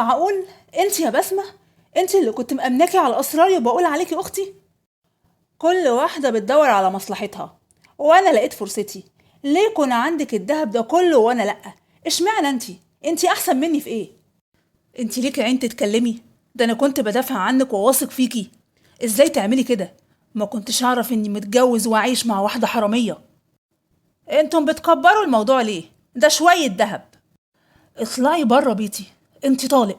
معقول انت يا بسمة؟ انت اللي كنت مأمناكي على اسراري وبقول عليكي اختي؟ كل واحدة بتدور على مصلحتها، وانا لقيت فرصتي. ليه كون عندك الذهب ده كله وانا لأ؟ اشمعنى انت احسن مني في ايه؟ انت ليكي عين تتكلمي؟ ده انا كنت بدافع عنك وواثق فيكي، ازاي تعملي كده؟ ما كنتش اعرف اني متجوز وعايش مع واحدة حرامية. انتم بتكبروا الموضوع ليه؟ ده شوية ذهب. اطلعي بره بيتي، انت طالق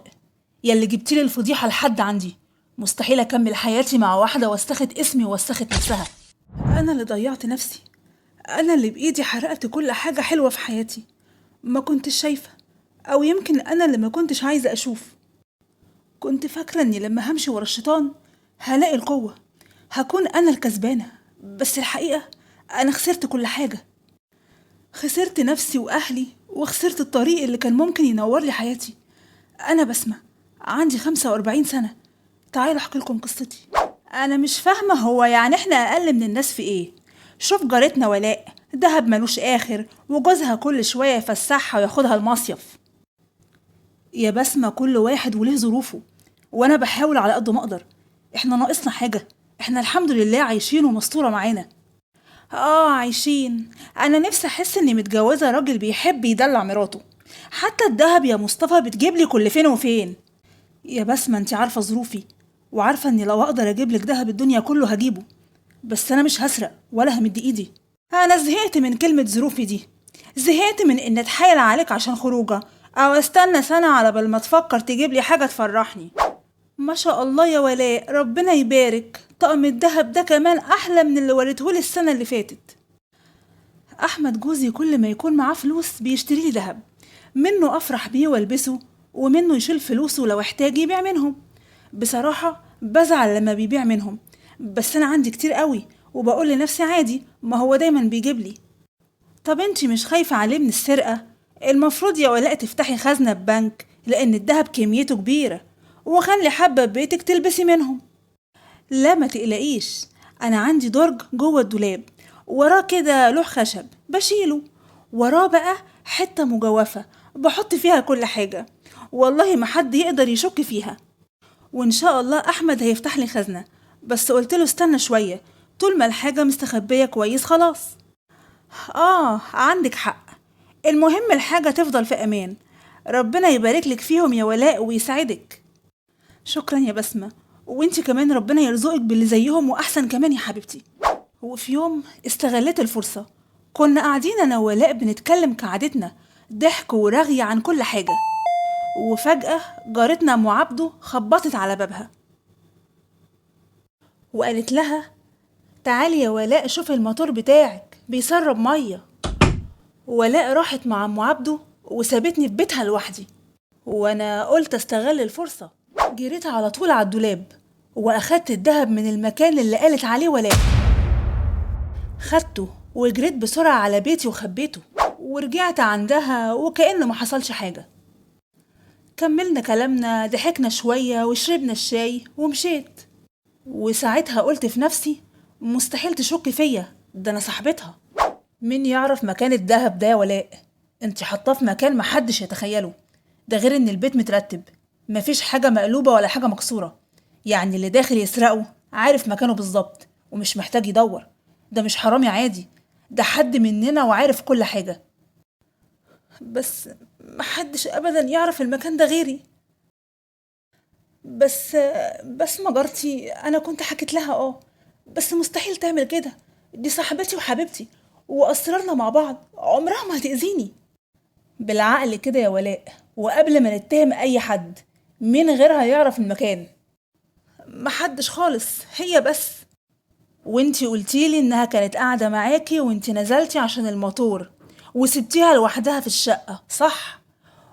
يلي جبتيلي الفضيحة لحد عندي. مستحيل اكمل حياتي مع واحدة وسخت اسمي ووسخت نفسها. انا اللي ضيعت نفسي، انا اللي بايدي حرقت كل حاجة حلوة في حياتي. ما كنتش شايفة، او يمكن انا اللي ما كنتش عايزة اشوف. كنت فاكرة اني لما همشي ورا الشيطان هلاقي القوة، هكون انا الكسبانة، بس الحقيقة انا خسرت كل حاجة. خسرت نفسي واهلي، وخسرت الطريق اللي كان ممكن ينور لي حياتي. انا بسمة، عندي 45 سنة. تعالوا احكي لكم قصتي. انا مش فاهمة هو يعني احنا اقل من الناس في ايه؟ شوف جارتنا ولاء، دهب ملوش اخر، وجوزها كل شوية يفسحها وياخدها المصيف. يا بسمة كل واحد وليه ظروفه، وانا بحاول على قد ما اقدر. احنا ناقصنا حاجة؟ احنا الحمد لله عايشين ومستورة معانا. عايشين. انا نفسي احس اني متجوزة راجل بيحب يدلع مراته. حتى الدهب يا مصطفى بتجيب لي كل فين وفين. يا بسمة انت عارفة ظروفي، وعارفة اني لو اقدر اجيب لك دهب الدنيا كله هجيبه، بس انا مش هسرق ولا همد ايدي. انا زهقت من كلمة ظروفي دي، زهقت من ان اتحايل عليك عشان خروجة، او استنى سنة على بال ما تفكر تجيب لي حاجة تفرحني. ما شاء الله يا ولاء، ربنا يبارك، طقم الدهب ده كمان احلى من اللي وريتهولي السنة اللي فاتت. احمد جوزي كل ما يكون معاه فلوس بيشتري لي دهب، منه افرح بيه والبسه، ومنه يشيل فلوسه لو احتاج يبيع منهم. بصراحة بزعل لما بيبيع منهم، بس انا عندي كتير قوي، وبقول لنفسي عادي، ما هو دايما بيجيب لي. طب انتي مش خايفة عليه من السرقة؟ المفروض يا ولاء تفتحي خزنة ببنك، لان الدهب كميته كبيرة، وخلي حبة ببيتك تلبسي منهم. لا ما تقلقيش، انا عندي درج جوه الدولاب، وراه كده لوح خشب بشيله، وراه بقى حتة مجوفة بحط فيها كل حاجة، والله ما حد يقدر يشك فيها. وإن شاء الله أحمد هيفتح لي خزنة، بس قلت له استنى شوية، طول ما الحاجة مستخبية كويس خلاص. عندك حق، المهم الحاجة تفضل في أمان. ربنا يبارك لك فيهم يا ولاء ويسعدك. شكرا يا بسمة، وانت كمان ربنا يرزقك باللي زيهم وأحسن كمان يا حبيبتي. وفي يوم استغلت الفرصة، كنا قاعدين أنا وولاء بنتكلم كعادتنا، ضحك ورغي عن كل حاجة، وفجأة جارتنا أم عبده خبطت على بابها وقالت لها تعالي يا ولاء شوفي الموتور بتاعك بيسرب مية. ولاء راحت مع أم عبده وسابتني في بيتها لوحدي، وأنا قلت استغل الفرصة، جريت على طول على الدولاب وأخدت الذهب من المكان اللي قالت عليه ولاء. خدته وجريت بسرعة على بيتي وخبيته، ورجعت عندها وكأنه ما حصلش حاجة. كملنا كلامنا، ضحكنا شوية وشربنا الشاي ومشيت. وساعتها قلت في نفسي مستحيل تشك فيا، ده أنا صاحبتها. مين يعرف مكان الذهب ده يا ولاء؟ انت حاطاه في مكان محدش يتخيله، ده غير ان البيت مترتب، مفيش حاجة مقلوبة ولا حاجة مكسورة، يعني اللي داخل يسرقه عارف مكانه بالظبط ومش محتاج يدور. ده مش حرامي عادي، ده حد مننا وعارف كل حاجة. بس محدش أبدا يعرف المكان ده غيري. بس ما جارتي أنا كنت حكيت لها، بس مستحيل تعمل كده، دي صاحبتي وحبيبتي وأسرارنا مع بعض، عمرها ما هتأذيني. بالعقل كده يا ولاء، وقبل ما نتهم أي حد، مين غيرها يعرف المكان؟ محدش خالص، هي بس. وانتي قلتيلي انها كانت قاعدة معاكي وانتي نزلتي عشان الموتور وسبتيها لوحدها في الشقة، صح؟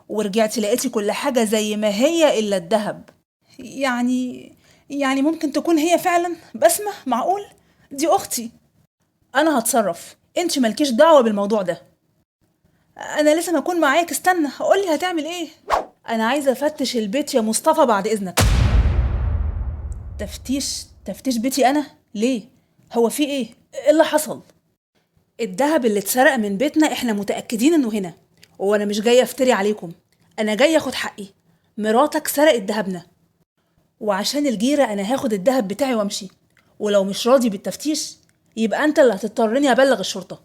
ورجعتي لقيتي كل حاجة زي ما هي إلا الذهب. يعني ممكن تكون هي فعلا بسمة؟ معقول؟ دي أختي. أنا هتصرف، انتي مالكيش دعوة بالموضوع ده. أنا لازم أكون معاك، استنى قولي هتعمل إيه؟ أنا عايزة أفتش البيت يا مصطفى بعد إذنك. تفتيش بيتي أنا؟ ليه؟ هو في إيه؟ إيه اللي حصل؟ الذهب اللي اتسرق من بيتنا احنا متأكدين انه هنا، وانا مش جاية افتري عليكم، انا جاية اخد حقي. مراتك سرقت دهبنا، وعشان الجيرة انا هاخد الدهب بتاعي وامشي، ولو مش راضي بالتفتيش يبقى انت اللي هتضطرني ابلغ الشرطة.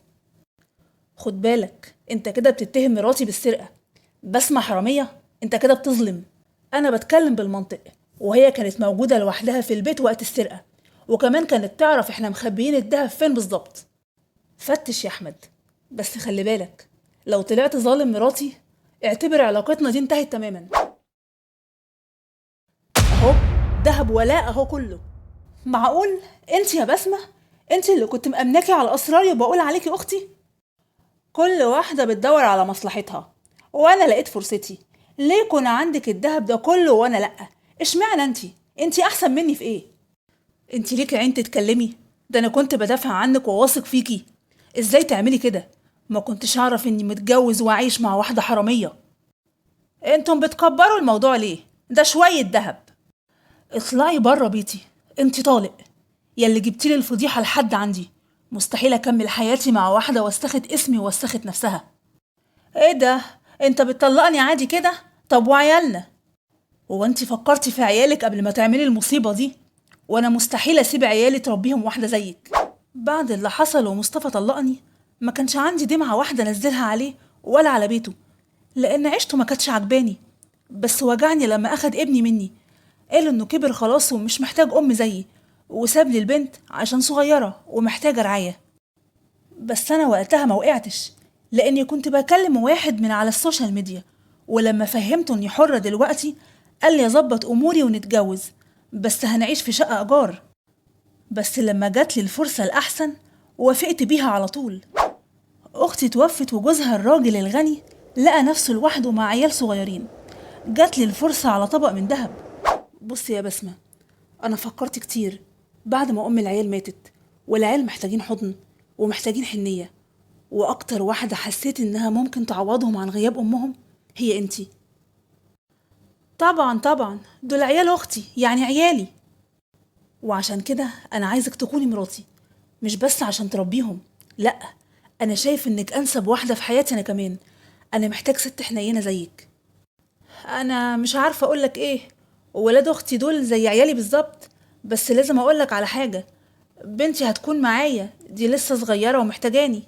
خد بالك، انت كده بتتهم مراتي بالسرقة. بسمة حرامية؟ انت كده بتظلم. انا بتكلم بالمنطق، وهي كانت موجودة لوحدها في البيت وقت السرقة، وكمان كانت تعرف احنا مخبيين الدهب فين بالظبط. فتش يا احمد، بس خلي بالك، لو طلعت ظالم مراتي اعتبر علاقتنا دي انتهت تماما. اهو دهب ولاء اهو كله. معقول انت يا بسمة؟ انت اللي كنت مأمناكي على اسراري وبقول عليكي اختي؟ كل واحدة بتدور على مصلحتها، وانا لقيت فرصتي. ليه كنا عندك الدهب ده كله وانا لأ؟ اشمعنى انت؟ انت احسن مني في ايه؟ انت ليكي عين تتكلمي؟ ده انا كنت بدافع عنك وواثق فيكي، ازاي تعملي كده؟ ما كنتش اعرف اني متجوز وعايش مع واحدة حرامية. انتم بتكبروا الموضوع ليه؟ ده شوية دهب. اطلعي بره بيتي، انت طالق، ياللي جبتيلي الفضيحة لحد عندي. مستحيل اكمل حياتي مع واحدة وسخت اسمي ووسخت نفسها. ايه ده؟ انت بتطلقني عادي كده؟ طب وعيالنا؟ هو انت فكرتي في عيالك قبل ما تعملي المصيبة دي؟ وانا مستحيل اسيب عيالي تربيهم واحدة زيك. بعد اللي حصل ومصطفى طلقني، ما كانش عندي دمعة واحدة انزلها عليه ولا على بيته، لان عيشته ما كانتش عجباني. بس وجعني لما اخد ابني مني، قال انه كبر خلاص ومش محتاج ام زيي، وساب لي البنت عشان صغيرة ومحتاجة رعاية. بس انا وقتها ما وقعتش، لاني كنت بكلم واحد من على ال social media، ولما فهمته اني حرة دلوقتي قال لي اظبط اموري ونتجوز، بس هنعيش في شقة ايجار. بس لما جات لي الفرصة الاحسن وافقت بيها على طول. اختي توفت وجوزها الراجل الغني لقى نفسه لوحده مع عيال صغيرين. جات لي الفرصة على طبق من ذهب. بصي يا بسمة، انا فكرت كتير بعد ما ام العيال ماتت، والعيال محتاجين حضن ومحتاجين حنية، واكتر واحدة حسيت انها ممكن تعوضهم عن غياب امهم هي انتي. طبعا طبعا، دول عيال اختي، يعني عيالي، وعشان كده انا عايزك تكوني مراتي، مش بس عشان تربيهم، لا، انا شايف انك انسب واحدة في حياتي. انا كمان انا محتاج ست حنينة زيك. انا مش عارفة اقولك ايه، ولاد اختي دول زي عيالي بالظبط، بس لازم اقولك على حاجة، بنتي هتكون معايا، دي لسه صغيرة ومحتاجاني.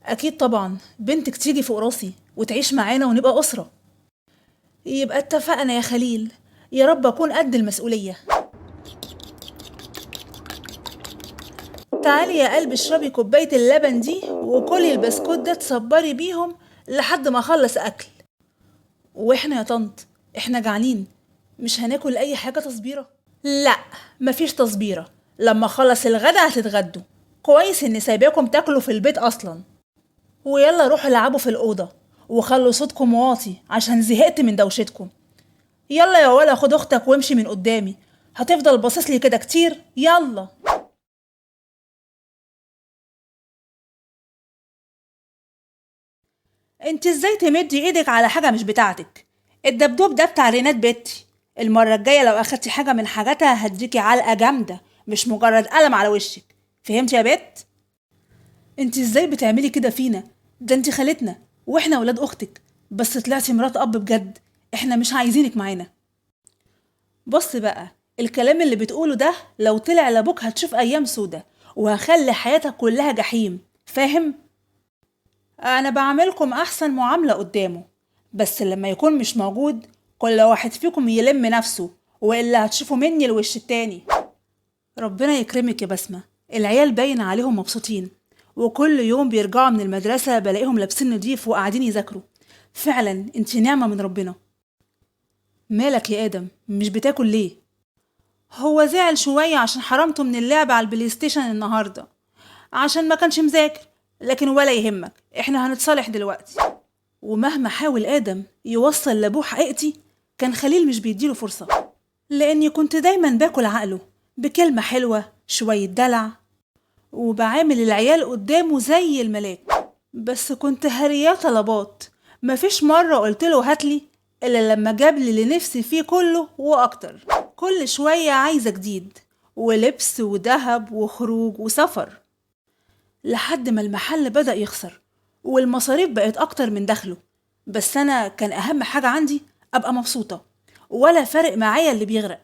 اكيد طبعا، بنتك تيجي فوق راسي وتعيش معانا ونبقى اسرة. يبقى اتفقنا يا خليل، يا رب اكون قد المسؤولية. تعالي يا قلبي اشربي كوباية اللبن دي وكلي البسكوت ده تصبري بيهم لحد ما اخلص اكل. واحنا يا طنط احنا جعانين، مش هناكل اي حاجة تصبيرة؟ لا، مفيش تصبيرة، لما اخلص الغدا هتتغدوا. كويس اني سايباكم تاكلوا في البيت اصلا. ويلا روحوا العبوا في الأوضة وخلوا صوتكم واطي عشان زهقت من دوشتكم. يلا يا ولا خد اختك وامشي من قدامي، هتفضل باصص لي كده كتير. يلا. انت ازاي تمدي ايدك على حاجة مش بتاعتك؟ الدبدوب ده بتاع رينات بنتي، المرة الجاية لو اخدتي حاجة من حاجاتها هديكي علقة جامدة، مش مجرد قلم على وشك، فهمتي يا بت؟ انت ازاي بتعملي كده فينا؟ ده انت خالتنا واحنا ولاد اختك، بس طلعتي مرات اب بجد، احنا مش عايزينك معانا. بص بقى، الكلام اللي بتقوله ده لو طلع لابوك هتشوف ايام سودة، وهخلي حياتك كلها جحيم، فاهم؟ انا بعملكم احسن معاملة قدامه، بس لما يكون مش موجود كل واحد فيكم يلم نفسه، والا هتشوفوا مني الوش التاني. ربنا يكرمك يا بسمة، العيال باين عليهم مبسوطين، وكل يوم بيرجعوا من المدرسة بلاقيهم لابسين نضيف وقاعدين يذاكروا. فعلا انتي نعمة من ربنا. مالك يا آدم، مش بتاكل ليه؟ هو زعل شوية عشان حرمته من اللعب على ال PlayStation النهاردة، عشان ما كانش مذاكر، لكن ولا يهمك، احنا هنتصالح دلوقتي. ومهما حاول آدم يوصل لأبوه حقيقتي، كان خليل مش بيديله فرصة، لأني كنت دايما باكل عقله بكلمة حلوة، شوية دلع، وبعامل العيال قدامه زي الملاك. بس كنت هرياه طلبات، مفيش مرة قلت له هاتلي إلا لما جاب لي اللي نفسي فيه كله وأكتر. كل شوية عايزة جديد، ولبس وذهب وخروج وسفر، لحد ما المحل بدأ يخسر والمصاريف بقت أكتر من دخله. بس أنا كان أهم حاجة عندي أبقى مبسوطة. ولا فارق معايا اللي بيغرق.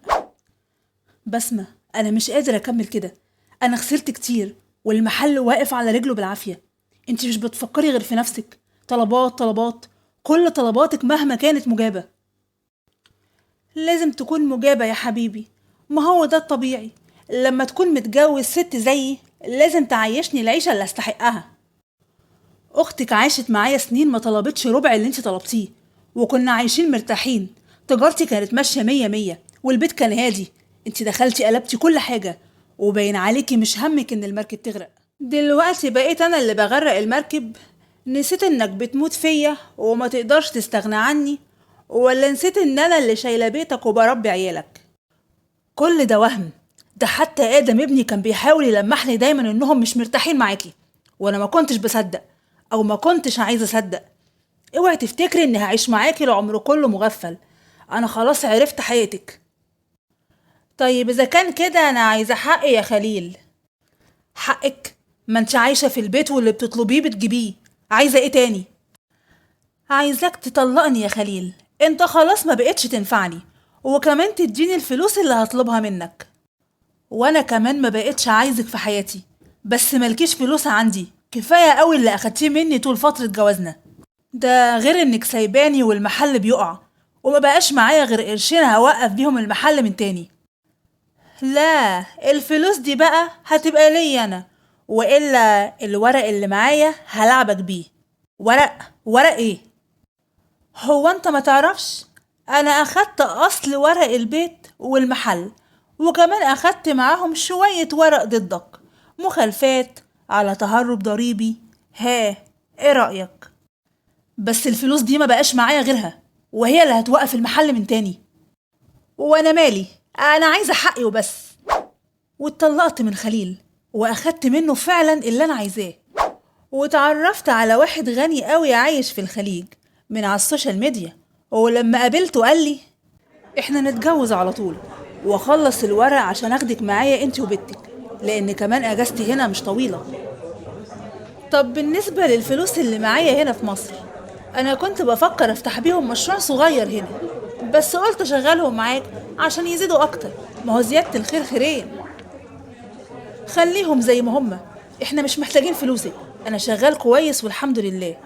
بسمة، انا مش قادرة اكمل كده، انا خسرت كتير والمحل واقف على رجله بالعافية. انت مش بتفكري غير في نفسك، طلبات طلبات، كل طلباتك مهما كانت مجابة. لازم تكون مجابة يا حبيبي، ما هو ده الطبيعي. لما تكون متجوز ست زيي لازم تعيشني العيشة اللي استحقها. اختك عاشت معايا سنين ما طلبتش ربع اللي انت طلبتيه، وكنا عايشين مرتاحين، تجارتي كانت ماشية 100 100، والبيت كان هادي. انت دخلتي قلبتي كل حاجة، وباين عليكي مش همك ان المركب تغرق. دلوقتي بقيت انا اللي بغرق المركب؟ نسيت انك بتموت فيا وما تقدرش تستغنى عني، ولا نسيت ان انا اللي شايله بيتك وبربي عيالك؟ كل ده وهم. ده حتى ادم ابني كان بيحاول يلمحني دايما انهم مش مرتاحين معاكي، وانا ما كنتش بصدق، او ما كنتش عايزه اصدق. اوعي تفتكري اني هعيش معاكي العمر كله مغفل، انا خلاص عرفت حقيقتك. طيب اذا كان كده انا عايزه حقي يا خليل. حقك؟ ما انت عايشه في البيت واللي بتطلبيه بتجيبيه، عايزه ايه تاني؟ عايزاك تطلقني يا خليل، انت خلاص ما بقتش تنفعني، وكمان تديني الفلوس اللي هطلبها منك. وانا كمان ما بقتش عايزك في حياتي، بس مالكيش فلوس عندي، كفاية قوي اللي اخدتيه مني طول فترة جوازنا، ده غير انك سايباني والمحل بيقع وما بقاش معايا غير قرشين هوقف بيهم المحل من تاني. لا، الفلوس دي بقى هتبقى لي انا، والا الورق اللي معايا هلعبك بيه. ورق؟ ورق ايه؟ هو انت ما تعرفش؟ انا اخدت اصل ورق البيت والمحل، وكمان اخدت معاهم شوية ورق ضدك، مخالفات على تهرب ضريبي. ها، ايه رأيك؟ بس الفلوس دي ما بقاش معايا غيرها، وهي اللي هتوقف المحل من تاني. وانا مالي، انا عايزة حقي وبس. واتطلقت من خليل، واخدت منه فعلا اللي انا عايزاه، وتعرفت على واحد غني قوي عايش في الخليج من على ال social media. ولما قابلته قال لي احنا نتجوز على طول، واخلص الورق عشان اخدك معايا انت وبنتك، لان كمان اجازتي هنا مش طويلة. طب بالنسبة للفلوس اللي معايا هنا في مصر، انا كنت بفكر افتح بيهم مشروع صغير هنا، بس قلت اشغلهم معاك عشان يزيدوا اكتر، ما هو زيادة الخير خيرين. خليهم زي ما هما، احنا مش محتاجين فلوسك، انا شغال كويس والحمد لله.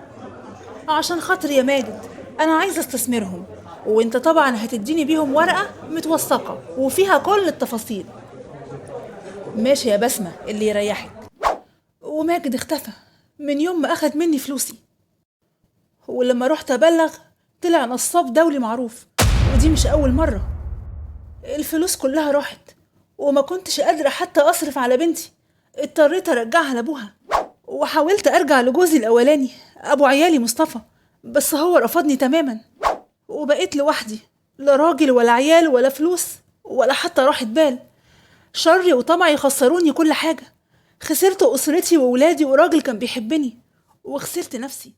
عشان خاطر يا ماجد انا عايزه استثمرهم، وانت طبعا هتديني بيهم ورقة متوثقه وفيها كل التفاصيل. ماشي يا بسمه، اللي يريحك. وماجد اختفى من يوم ما اخد مني فلوسي، ولما رحت ابلغ طلع نصاب دولي معروف، ودي مش اول مرة. الفلوس كلها راحت، وما كنتش قادرة حتى اصرف على بنتي، اضطريت ارجعها لابوها. وحاولت ارجع لجوزي الاولاني ابو عيالي مصطفى، بس هو رفضني تماما، وبقيت لوحدي، لا راجل ولا عيال ولا فلوس ولا حتى راحة بال. شري وطمعي خسروني كل حاجة، خسرت أسرتي وولادي وراجل كان بيحبني، وخسرت نفسي.